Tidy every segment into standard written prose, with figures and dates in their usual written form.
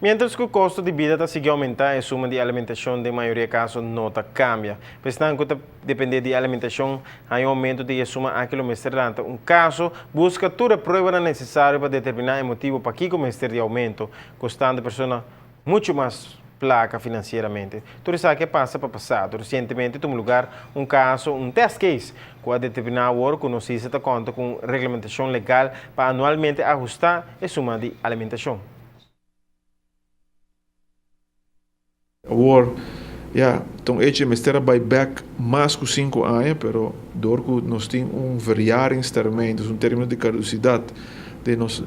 Mientras ku kosto di bida ta sigui oumentá, e suma di alimentashon den mayoria kaso no ta kambia. Pa esnan ku ta dependé di alimentashon haña un oumento di e suma aki lo mester lanta un kaso, buska tur e pruebanan nesesario pa determiná e motibu pakiko mester di oumento, kostando e persona muchu mas plaka finansieramente. Tur esaki a pasa pa pasado. Resientemente tuma lugar un kaso, un test case, ku a determiná awor ku nos isla ta konta ku un reglamentashon legal pa anualmente ahustá e suma di alimentashon. Awor, ya, ta un hecho e mester a bai bek mas ku sinku aña, pero dor ku nos tin un verjaringstermijn, dus un termino di kadusidat den nos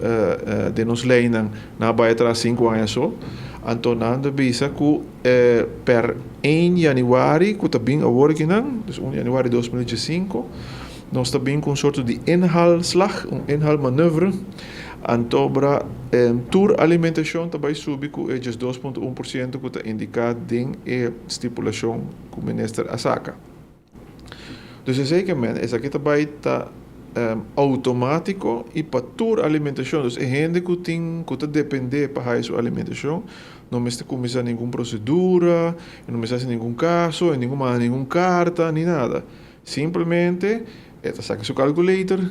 den nos leinan, nan a bai atras sinku aña so. Anto nan ta bisa ku per ein januari ku ta bin awor akinan, dus un januari 2015, nos ta bin ku un sorto di inhaalslag, un inhaalmanoeuvre. Antobra tur alimentashon ta bai subi ku e 12.1% ku ta indiká den e stipulashon ku minister a saka. Dus esei ke men, esaki ta bai ta outomátiko i pa tur alimentashon. Dus e hende ku tin ku ta dependé pa haya su alimentashon no mester kuminsá ningun prosedura, e no mester hasi ningun kaso, e ningun manda ningun karta ni nada. Simplemente e ta saka su calculator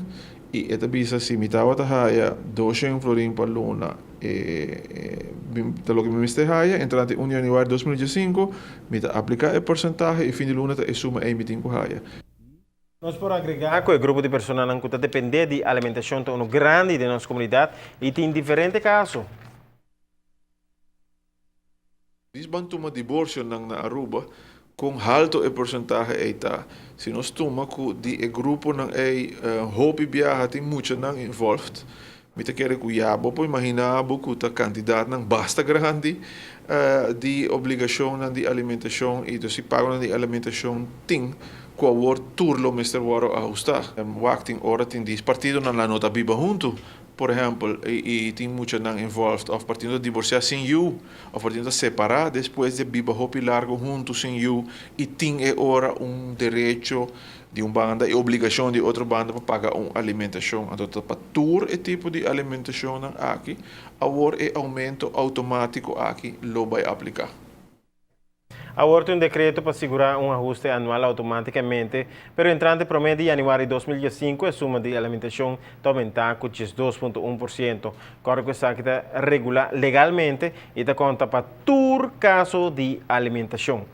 i e ta bisa si mi tabata haya doshen florin pa luna e ta loke mi mester haya entrante un januari 2015 mi ta aplica e porcentahe i fin di luna ta e suma ei mi tin ku haya. Nos por agregá ku e grupo di personanan ku ta dependé di alimentashon ta unu grandi den nos komunidat i tin diferente kaso. Dis ban tuma diborsionan na Aruba, kon halto e porsentahe ei ta? Si nos tuma ku di e gruponan ei hopi biaha tin muchanan involved, mi ta kere ku ya bo por imagina bo ku ta kantidatnan basta grandi di obligashonnan di alimentashon i dus si pagonan di alimentashon tin ku awor tur lo mester wòrdu ahustá. Wak tin ora tin dis partidonan la no ta biba huntu. Por ehèmpel, i tin muchanan involved òf partido ta divorsiá sin yu, òf partido ta separá despues di a biba hopi largu huntu sin yu i tin e ora un derecho di un banda i obligashon di otro banda pa paga un alimentashon. Anto ta pa tur e tipo di alimentashonnan aki awor e oumento outomátiko aki lo bai apliká. Awor tin un dekreto pa sigurá un ahuste anual outomátikamente, pero entrante promé di yanüari 2015 e suma di alimentashon ta oumentá ku 12.1%. Kòrda ku esaki ta regulá legalmente i ta konta pa tur kaso di alimentashon.